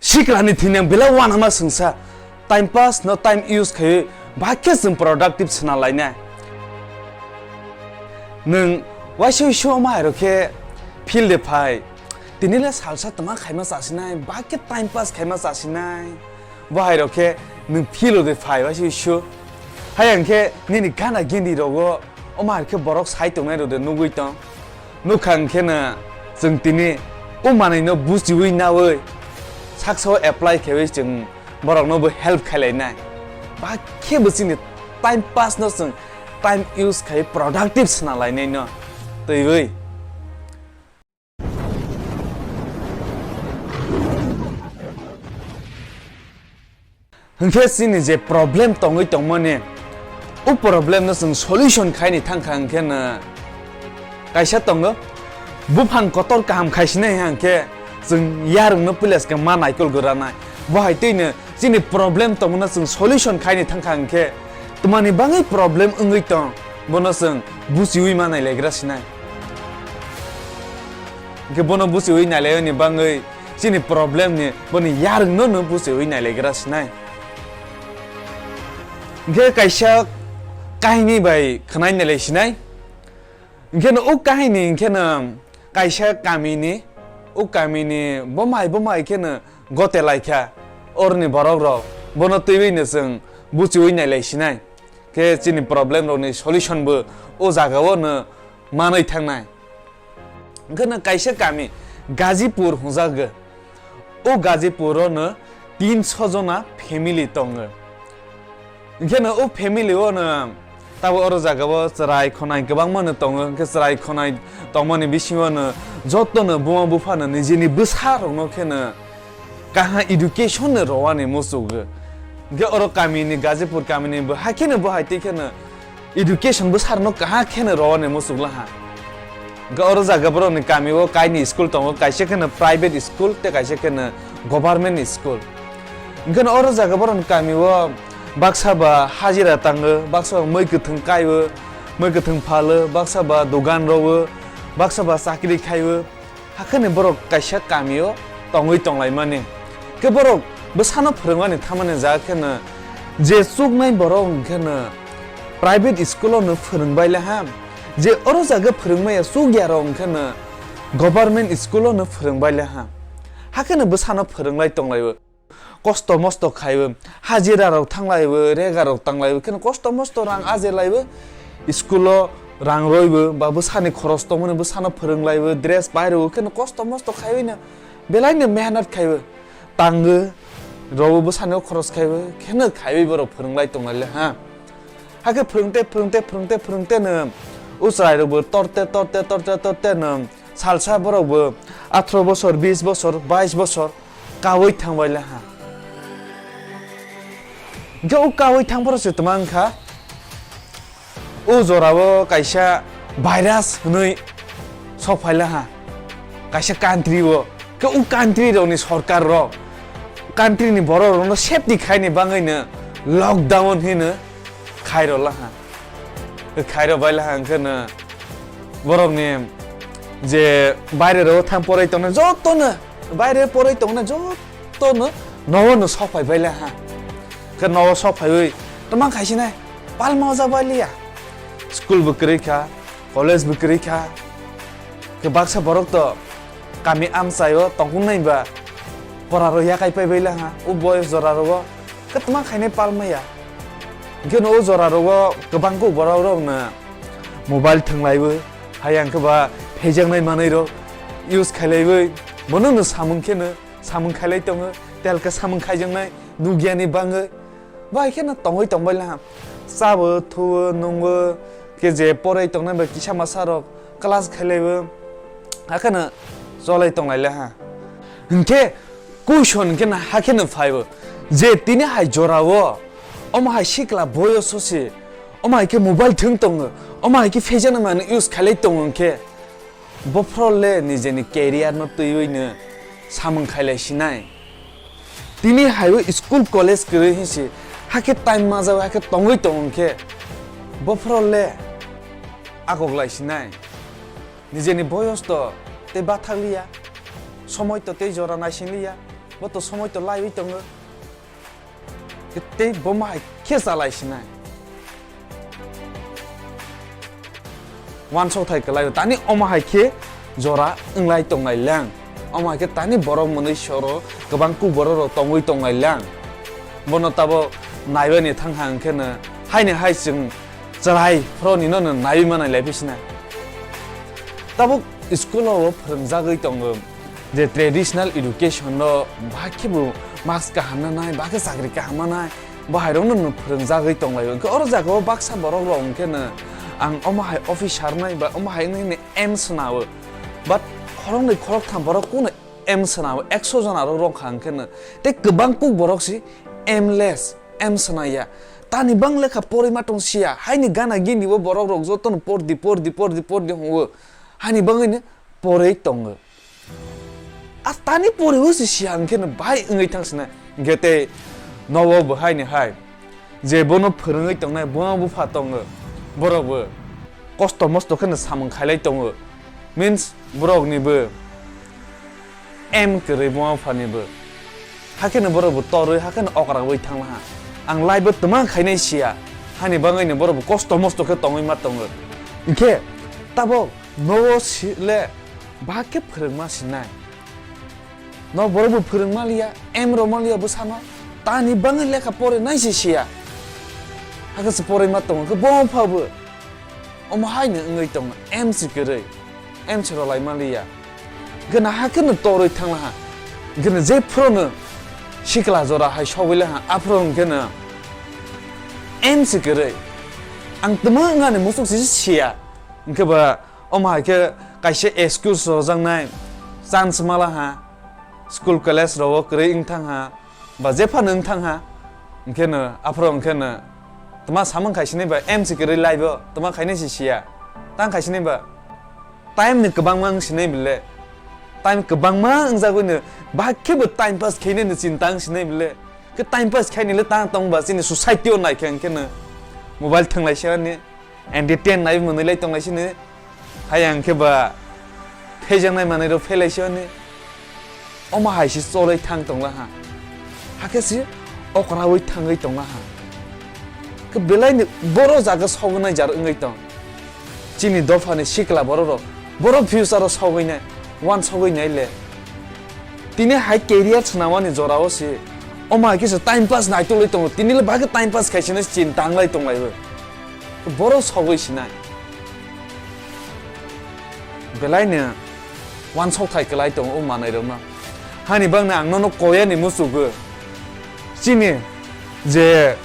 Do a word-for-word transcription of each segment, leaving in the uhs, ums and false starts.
Sikrani thwining belai uanama swngsa, time pass no time use khaiwi bahai khe chwng productive swnam lainai. Nwng waisa uisu omo hai rok khe field de phai, tini le salsa twma khaima chasinai, bahai khe time pass khaima chasinai, bo hai rok khe nwng field de phai waisa uisu. Hayang khe nini gana gindi rogo omo hai khe borok sai tongnai rok de nugwi tong. Nukha hwnkhe no chwng tini o manwino buchiwi nawi saksa o apply khaiwi chwng borokno bo help khailainai. Ba khe bo chini time pass no chwng time use khai productive swnam lainai no twiwi. Hwnkhe chini je problem tongwi tongmani, o problem no chwng solution khaini thangkha hwnkhe no kaisa tongo, buphang kotor kaham khaisinai hwnkhe chwng yarwngno puila swkang ma naikol granai. Bo hai twino chini problem tongmano chwng solution khaini thangkha hwnkhe twmani bangwi problem wngwi tong, bono chwng buchiwi ma nailaigra sinai. Hwnkhe bono buchiwi nailaiyani bangwi chini problem ni boni yarwngno no buchiwi nailaigra sinai. Hwnkhe kaisa kahini bai khwnai nailai sinai. Hwnkhe no o kahini hwnkhe no kaisa kamini, o kamini bomai bomai khe no gote laikha orni borok rok, bono twiwi no chwng buchiwi nailai sinai. Khe chini problem rokni solution bo o jaga o no manwi thangnai. Hwnkhe no kaisa kami Gazipur hwnjago. O Gazipur o no tinso jona family tongo. Hwnkhe no o family o no tabo oro jaga o chwrai khonai kwbangma no tongo. Hwnkhe chwrai khonai tongmani bisingo no joto no buma bupha no nijini bwsa rok no khe no kaha education no rwani muchungo. Hwnkhe oro kamini, Gazipur kamini bo hai kheno bo hai tei kheno education bwsarokno kaha kheno rwani muchungo laha. Hwnkhe oro jaga borokni kamio kaini school tongo, kaisa kheno private school tei kaisa kheno government school. Hwnkhe oro jaga borokni kamio baksa ba hajira tango, baksa ba mui kwthwng kaio, mui kwthwng phalo, baksa ba dogan rwo, baksa ba chakri khaio. Hakhani borok kaisa kamio tongwi tonglaimani. Khe borok bwsano phwrwngmani thamani jaga kheno je chuknai borok hwnkhe no private school o no phwrwngbai laha. Je oro jaga phwrwngmaya chukya rok hwnkhe no government school o no phwrwngbai laha. Hakheno bwsano phwrwnglai tonglaio. Kosto mosto khaiwi, hajira rok thanglaiwi, rega rok tanglaiwi, kheno kosto mosto rang ajelaiwi, school o rang roiwi, ba bwsani khoros tongmani bwsano phwrwnglaiwi, dress pairogo, kheno kosto mosto khaiwi no, belai no mehnat khaiwi, tangwi, rogo bwsani o khoros khaiwi, kheno khaiwi borok phwrwnglai tonglai le ha. Hakhe phwrwngte, phwrwngte, phwrwngte, phwrwngte no, o chwrai rokbo torte, torte, torte, torte no, salsa borokbo athro bosor, bis bosor, bais bosor, kaui thangbai laha. Hwnkhe o kaui thangphuru se twma wngkha, o jorao kaisa virus hwnwi sokphai laha, kaisa country o. Khe o country rokni sorkar rok, country ni borok rokno safety khaini bagwi no lockdown hino khairo laha. Khairo bai laha hwnkhe no borokni je baire rok thang porai tongnai jotono, baire porai tongnai jotono nogo no sok phai bai laha. Khe nogo sok phaiwi twma khaisinai palma oja bai liya. School bo kwrwi kha, college bo kwrwi kha. Khe baksa borok to kami amchaio tongkung nai ba pora rok yakai pai bai laha o boyos jora rogo. Kwtma khainai palmaya. Hwnkhe no o jora rogo kwbangkuk borok rok no mobile thwnglaiwi, hayang khe ba phejaknai manwi rok use khailaiwi, bono no samung khe no samung khailai tongo, telka samung khaijaknai nukya ni bagwi. Bai khe no tongwi tongbai laha, chabo thuo nungo, khe je porai tongnai bai kisa masa rok class khailaiwi, hakheno cholai tonglai laha. Hwnkhe question khe na hakhe no phaibo je tini hai jora o omo hai sikla boyoso se omo hai khe mobile thwng tongo, omo hai khe phejaknai manwi use khailai tongo hwnkhe bophro le nijeni career no twiwi no samung khailai sinai. Tini hai o school college kwrwi hinsi hakhe time majao hakhe tongwi tongo hwnkhe bophro le agoglai sinai. Nijeni boyos to tei bathak liya, somoi to tei jora naising liya, Bo to somoi to laiwi tongo. Tei bo ma hai khe chalai sinai. Wansok thai kwlai tani omo hai khe jora wnglai tonglai lang. Omo hai khe tani borok mwnwi soro kwbang kuk borok rok tongwi tonglai lang. Bono tabo naiwani thang ha hwnkhe no haini hai chwng chwrai phro ni no no naiwi manai lai phi sinai. Tabuk school o phrwngjagwi tongo. Je traditional education no bahai khe bo marks kaham nanai, bahai khe chakri kaham manai, bo hai rok no no phrwngjagwi tonglaio. Hwnkhe oro jaga o baksa borok rok hwnkhe no ang omo hai officer nai ba omo hai nini aim swnao. But khoroknwi khoroktham borok kuno aim swnao, ekso jona rok rong kha hwnkhe no. Tei kwbang kuk borok si aimless, aim swnaya. Tani bang lekha porwi ma tong siya, haini gana gini bo borok rok joto no pordi, pordi, pordi, pordi hwngo. Haini bangwi no porwi tongo. A tani poribo se siya hwnkhe no bai wngwi thang sinai. Hwnkhe tei nogo bo hai ni hai. Je bono phwrwngwi tongnai, bono bupha tongo. Borok bo kosto mosto khe no samung khailai tongo. Means borok ni bo aim kwrwi bono bupha ni bo. Hakhe no borok bo torwi, hakhe no okra wi thang laha. Ang life bo twma khainai siya. Hani bangwi no borok bo kosto mosto khe tongwi ma tongo. Hwnkhe tabok nogo si le bahai khe phwrwngma sinai. No borok bo phwrwngma liya, aim rwma liya bwsano. Tani bangwi lekha pore nai se siya. Hakhe se porwi ma tongo khe bo pha bo. Omo hai no wngwi tongo, aim se kwrwi, aim se rwlai ma liya. Gana hakhe no torwi thang laha. Gana je phro no sikla jora hai sogwi laha, aphro hwnkhe no aim se kwrwi. Ang twma wngani muchuk se siya. Hwnkhe ba omo hai khe kaisa excuse rwjaknai chance mala ha, school college rogo kwrwi wng thang ha, ba jephano wng thang ha, hwnkhe no aphro hwnkhe no twma samung khai sinai ba aim se kwrwi life o twma khainai se siya, tang khai sinai ba time ni kwbangma wng sinai bile, time kwbangma wngjagwi no bahai khe bo time pass khainai ni chinta wng sinai bile, khe time pass khainai le tang tong ba chini society o nai khe hwnkhe no mobile thwnglai se ani. Entertain nai mwnwi lai tong lai sini. Hai ang khe ba phejaknai manwi rok phelai se ani. Omo hai se choloi thang tong laha. Hakhe se okrawi thangwi tong laha. Khe belai ni boro jaga sognai jar wngwi tong. Chini dopha ni sikla borok rok. Boro future o sogwi nai, wansogwi nai le. Tini hai career swnamani jora o se. Omo hai khe se time pass nai toloi tongo. Tini le bagwi time pass khai sini chin tang lai tong lai bo. Borok sogwi sinai. Belai no wansok thai kwlai tongo o manwi rok no. Hani bang no ang nono koya ni musugo. Chini je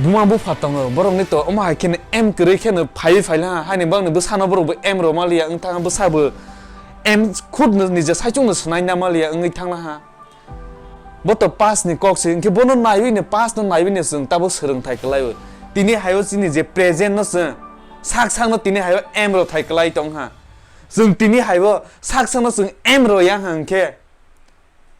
buma bupha tongo, borok ni to omo hai khe no em kwrwi khe no phaiwi phai laha. Hani bang no bwsano borok bo em rw ma liya, wng thang bwsa bo em khud no nije saichung no swnai na ma liya wngwi thang laha. Bo to past ni kok se, hwnkhe bono naiwi ni, past no naiwi ni chwng tabo swrwngthai kwlai o. Tini hai o chini je present no chwng sak sak no tini hai o aim rw thai kwlai tong ha. Chwng tini hai o sak sak no chwng aim rw yang ha hwnkhe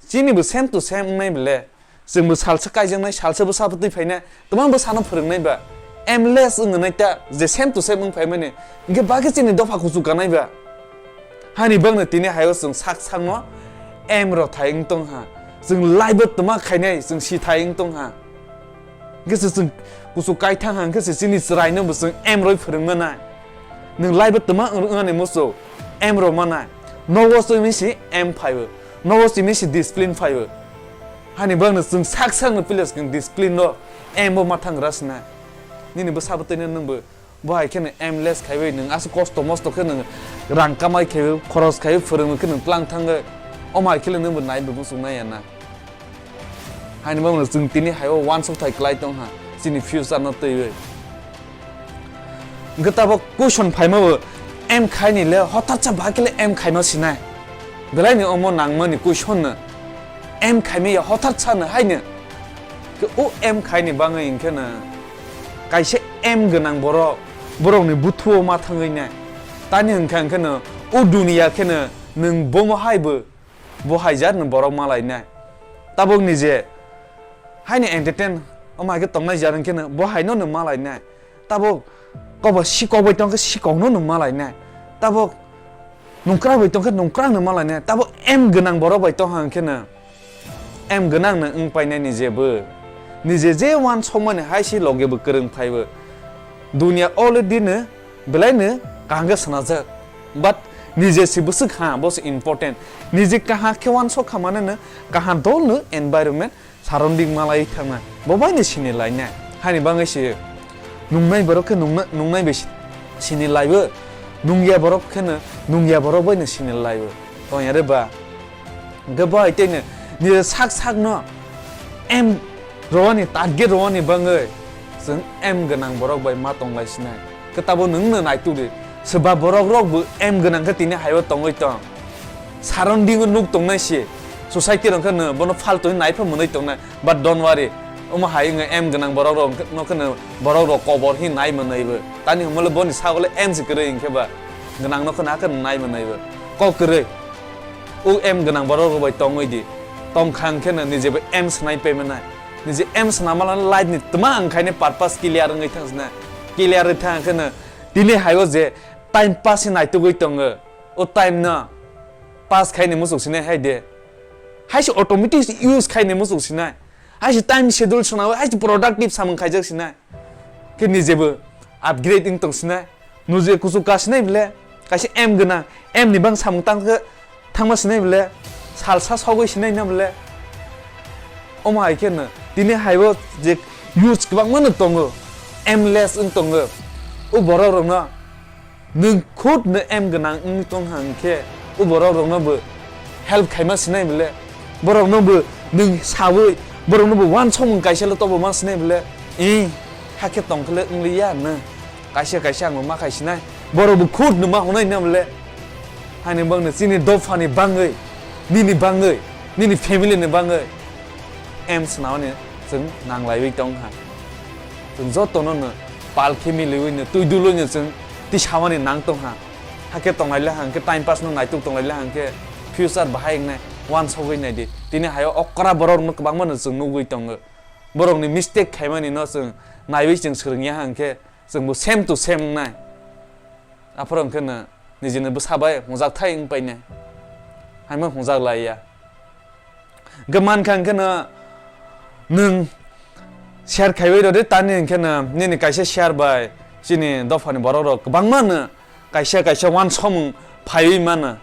chini bo same to same wngnai bele. Chwng bo salsa kaijaknai, salsa bwsa bwtwi phainai, twma bwsano phwrwngnai ba. Aimless wngwi nai ta, je same to same wng phaimani. Hwnkhe bagwi chini dopha kuchuk kanai ba. Hani bangno tini hai o chwng sak sakno aim rw thai wng tong ha. Chwng life o twma khainai chwng si thai wng tong ha. Hwnkhe se chwng kuchuk kai thang ha, hwnkhe se chini chwraino bo chwng aim rwi phwrwng manai. Nwng life o twma wng, wngmani muchuk aim rw manai. Nogo chwngni si aim phai o. Nogo chini si discipline phai o. Hani bangno chwng sak sakno pila chwng discipline no aim bo ma thang ra sina. Nini bwsa bo twi nwng bo Bo hai kheno aimless khaiwi nwng aswk kosto mosto khe nwng rang kamai khaiwi, khoros khaiwi, phwrwngwi khe nwng tlang thangwi, omo hai khe le nwng bo nai bo muchung nai ya na. Haini bagwi chwng tini hai o uansuk thai kwlai tong ha chini future no twiwi. Hwnkhe tabuk question phaima bo aim khaini le hothatsa ba khe le aim khaima sinai. Belai ni omo nangmani question no aim khaimaya hothatsa no haino. Khe o aim khaini bagwi hwnkhe no kaisa aim gwnang borok, borokni buthuo ma thangwi nai. Tani hwnkha hwnkhe no o duniya khe no nwng bomo hai bo, bo hai jar no borok ma lai nai. Tabuk ni je haino entertain omo hai khe tongnai jar hwnkhe no bo hai no nwng ma lai nai. Tabuk kobo sikok bai tong khe sikok no nwng ma lai nai. Tabuk nungkrak bai tong khe nungkrak no ma lai nai. Tabuk aim gwnang borok bai tong ha hwnkhe no M gwnang no wng painai nije bo. Nije je uansukmani hai se loge bo kwrwng phai bo. Dunia already no belai no kaham khe swnajak. But nije se bwswk ha, bo se important. Nije kaham khe uansuk kha mane no, kaham dol no environment surrounding malai thangna. Bo bai no sini lainai. Hani bangwi se nungnai borok khe nungna-, nungnai bai si-, sini laibo. Nungya borok khe no, nungya borok bai no sini laibo. Tong yare ba. Hwnkhe bo hai tei no nije sak sak no M rwani, target rwani bangwi chwng M gwnang borok bai ma tong lai sinai. Khe tabo nwng no naituk di. Swba borok rok bo M gwnang khe tini hai o tongwi tong. Surrounding o nuk tongnai se. Society rok khe no bono faltu nai pha mwnwi tongnai. But don't worry. Omo hai wngwi M gwnang borok rok no khe no borok rok kobor hi nai mwnwi bo. Tani hwnmale boni sagole M se kwrwi hwnkhe ba. Gwnang no khe no hakhe nai mwnwi bo. Kok kwrwi. O M gwnang borok rok bai tongwi di. Tong kha hwnkhe no nije bo M swnai payment nai. Nije M swnama lani life ni twma wngkhaine purpose clear wngwi thang sinai. Clear wngwi thang khe no tini hai o je time pass se naitugwi tongo. O time no pass khaini muchuk sinai hai de. Hai se automatic use khaini muchuk sinai. Hai se time schedule swnao, hai se productive samung khaijak sinai. Khe nije bo upgrade wng tong sinai. Nuje kuchuk ka sinai bile, kaisa M gwnang, M ni bang samung tang khe thangma sinai bile, salsa sogwi sinai na bile. Omo hai khe no, tini hai o je youths kwbangma no tongo, aimless wng tongo. O borok rok no nwng khud no aim gwnang wngwi tong ha hwnkhe, o borok rok no bo help khaima sinai bile, borok no bo nwng sawi, borok no bo uansukmung kaisa le tobo ma sinai bile, e, hakhe tong khe le wng li ya no. Kaisa kaisa ang bo ma khai sinai. Borok bo khud no ma hwnwi na bole. Haini bangno chini dophani bangwi, nini bangwi, nini family ni bangwi M swnamani chwng nang laiwi tong kha. Chwng joto no no pal khe miliwi no twi dulwi no chwng tisawani nang tong kha. Hakhe tong lai le hang khe time pass no naituk tong lai le hang khe future bahai wngnai uansugwi nai di. Tini hai o okra borok no kwbangma no chwng nugwi tongo. Borok ni mistake khaimani no chwng naiwi chwng swrwng ya hang khe chwng bo same to same wngnai. Aphuru hwnkhe no nijini bwsa bai hwnjak thai wng painai. Haima hwnjak lai ya. Hwnkhe man kha hwnkhe no nwng share khaiwi rw di, tani hwnkhe no nini kaisa share bai chini dophani borok rok kwbangma no kaisa kaisa uansukmung phaiwi mano.